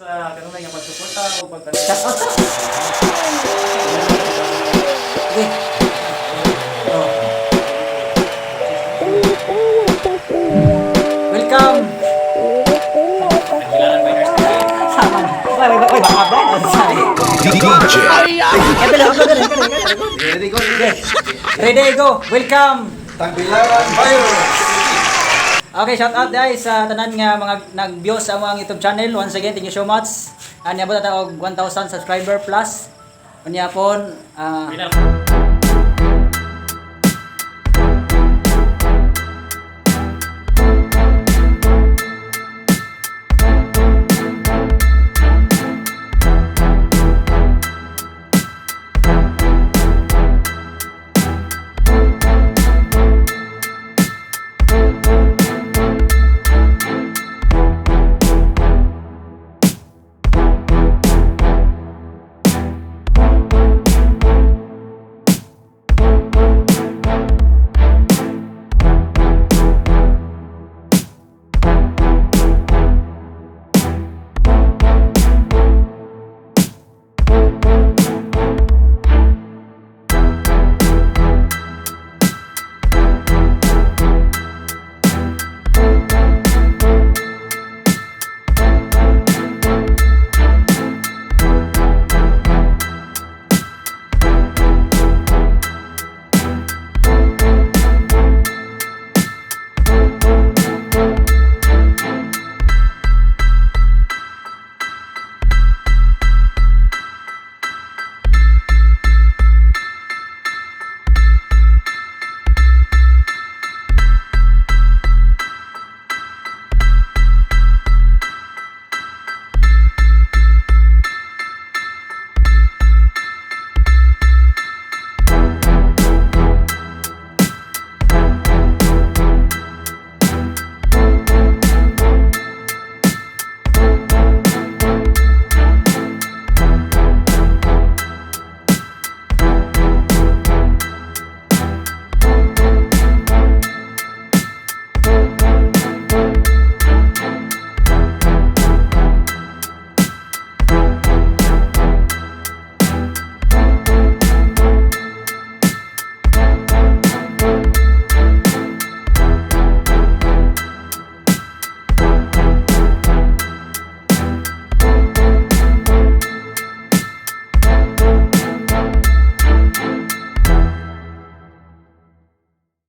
Sa kanunay nga pagsuporta o pag Shout out. Okay. Oh. Welcome. Tagbilaran Bikers TV. Sama na. Wait, wait, wait, baka ba? DJ. Ready, go. Ready, go. Welcome. Tagbilaran Virus! Okay, shout out guys sa tanan nga mga nag-view sa among YouTube channel. Once again, thank you so much. Niabot na og 1,000 subscriber plus. Unya pon, Bilang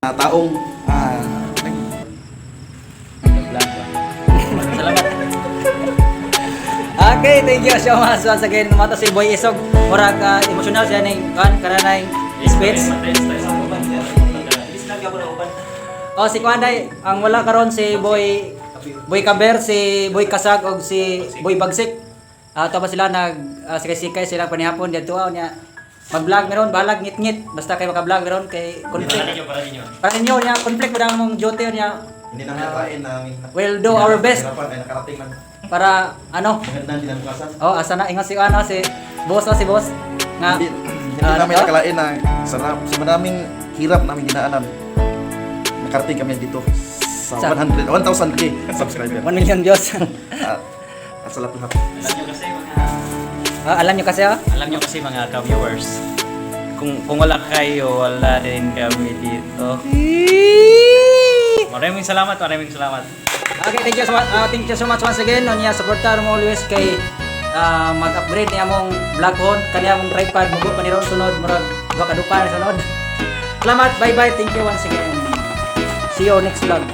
Taong Salamat. Okay, thank you so much once again. Mata si Boy Isog. Murag emotional siya ning kan kananay speech. Oh, si Kuan day, ang wala karon si Boy Boy Kaber, si Boy Kasag og si Boy Bagsik. Tapos sila nag sikay-sikay sila panihapon didto niya. Mag-vlog meron, balag ngit-ngit basta kay maka-vlog meron kay Para conflict. ninyo, para ninyo. Para ninyo niya conflict mo mong duty niya. Hindi namin nakain namin. We'll do our best. Hirapan ay nakarating ng Para ano? magandang kinabukasan. Oh, asa na ingon si ano si boss, oh, si boss nga Hindi namin ano? nakalain na sa madaming hirap namin dinaanan. Nakarating kami dito sa 100 1,000K subscriber. 1 million views. At sa lahat-lahat. Alam nyo kasi mga Ah, alam nyo kasi oh. Alam nyo kasi mga ka-viewers, kung wala kayo, wala din kami dito. Maraming salamat, maraming salamat. Okay, thank you so much. Thank you so much once again. Unya suportar mo always kay mag-upgrade niya mong vlog hon, kanya mong tripod mugo pa ni ron sunod murag duha ka dupa na sunod. Salamat, bye-bye. Thank you once again. See you next vlog.